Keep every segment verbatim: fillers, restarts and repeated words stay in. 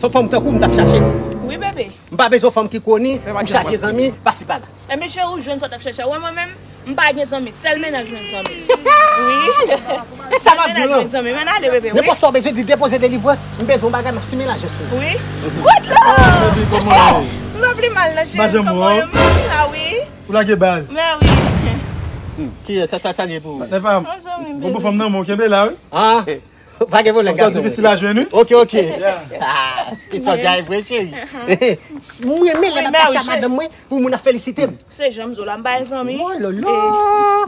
Se yon fanm tankou m t ap chache. Wi, bebe. M pa bezwen fanm ki koni, pou chache zanmi, pasi pala. Ebyen, cheri, ou jwenn sa w t ap chache a. Ou wè mwen menm, m pa gen zanmi, sèl mennaj mwen zanmi. Wi. E sa m ap di w lan. Mennaj mwen zanmi, men ale, bebe, wi. Nenpòt sa w bezwen di, depoze delivrans, m bezwen yon bagay, m ap simen lajan sou ou. Wi. Good love! Baby, kòman w ye? M pa pi mal, non, cheri. Madanm ou, kòman w ye? M la, wi. Ou lage baz. Men wi. Ki sa, sa, sa li ye pou ou? Patnè pa m. Yon bon fanm nan men w, kenbe la, wi. Ah. Pa gen pwoblèm, gason. Difisil a jwenn, wi. Ok, ok. Ah, kisa w di a e vre, cheri. Mwen renmen lè m ap mache ak madanm mwen, pou moun ap felisite m. Se jan m di w la, m pa gen zanmi. Oh là là.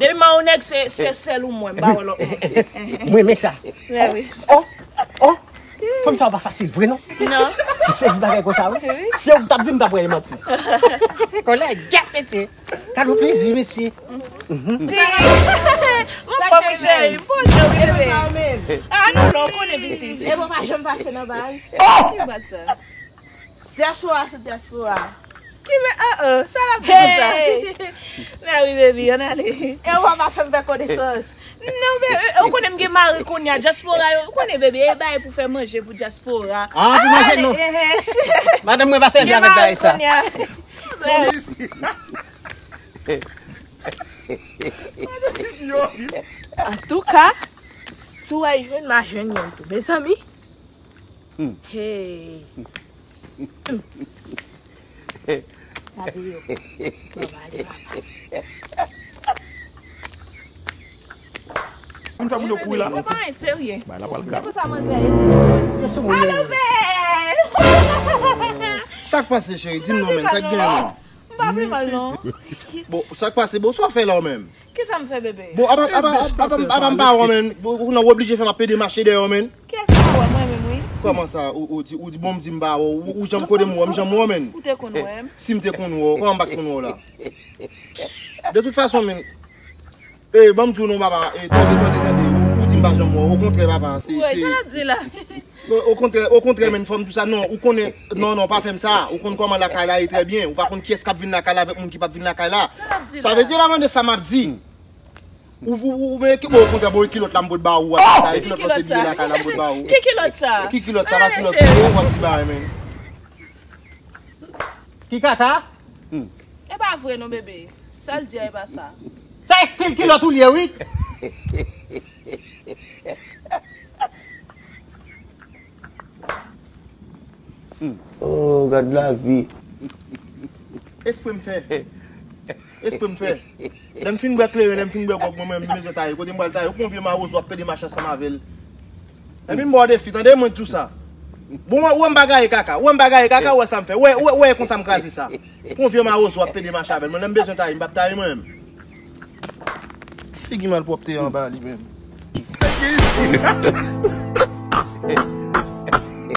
Depi m a yon nèg, se, se sèl ou mwen, m pa wè lòt moun. Mwen renmen sa. Mèsi. Oh, oh, oh. Fanm sa yo pa fasil vre, non. Non. M sezi bagay konsa, wi. Wi. Si yo t ap di m, m t ap wè e manti. Kòlè gèt, mesye. Gad yon plezi, mesye. Ti. Mon fanm cheri, poze w, bebe. Ah, non, non, ou konnen pitit. E bon, pa janm pase nan baz. Ki baz sa? Dyaspora sou dyaspora. Ki baz, ah, ah, sa l ap di konsa? Mèsi, baby, ann ale. E w ap fè m fè konesans. Non, bebe, ou konnen m gen mari kounye a, dyaspora yo, ou konnen, bebe, e bagay pou fè manje pou dyaspora. Ah, pou manje, non. Madanm mwen pa sèvi avèk bagay sa. Antouka, si w al jwenn, m a jwenn yon tou. Mezanmi. Hey. Gade yo. Yo ba li papa. Mwen ta pou yo kouri la. Se pa anyen serye. Bay la pral grav. Se pou sa manzè ye. Alo, bel. Sa k pase, cheri? Di m non, men. Sa k gen, non? M pa pi mal, non. Bon, sa k pase? Bon, sa w fè la, ou menm? Kisa m fè, bebe? Bon, apa, apa, apa, apa, apa m pa wè w, men. Bon, ou oblije fè m ap pede mache dèyè w, men. Kiyès pa wè mwen menm, wi? Kòman sa? Ou, ou di, ou di, bon, m di m pa wè w. Ou, ou janm kote m wè, m janm wè w, men. Ou te konn wè m. Si m te konn wè w, kòman m pa t konn wè w la? De tout fason, men. E, ban m di w non, papa. E, tande, tande, tande. Ou, ou di m pa janm wè w. Okontrè, papa. Se, se... Sa l ap di la? Non, okontrè, okontrè, men, fò m di w sa. Non, ou konnen, non, non, pa fè m sa. Ou konn kòman lakay la ye trè byen. Ou pa konn kiyès k ap vin lakay la avèk moun ki p ap vin lakay la. Sa l ap di la? Sa vle di, la, mande sa m ap di. Ou, ou, ou, men, ki, bon, okontrè, bon, e kilòt la m pot ba ou, sa, e kilòt la w te bliye lakay la m pot ba ou. Ki kilòt sa? Ki kilòt sa, pa kilòt, w ap di bagay, men. Ki kaka? E pa vre non, bebe. Sa l di a, e pa sa. Sa estil kilòt ou li ye, wi. Oh, gad lavi. Espre m fè. Espre m fè. Lè m fin bwè kleren, lè m fin bwè gwòg, mwen menm, m bezwen taye. Kote m pral taye? Ou k yon vye mawozo ap pede mache ansanm avè l. Epi m ba w defi, tande, mwen di w sa. Bon, ou wè, ou wè m pa gaye kaka. Ou wè m pa gaye kaka, ou wè sa m fè. Ou wè, ou wè, ou wè konsa m kraze sa. Pou yon vye mawozo ap pede mache avè l. Mwen, lè m bezwen taye, m p ap taye mwen menm. Figi malpwòpte anba li menm.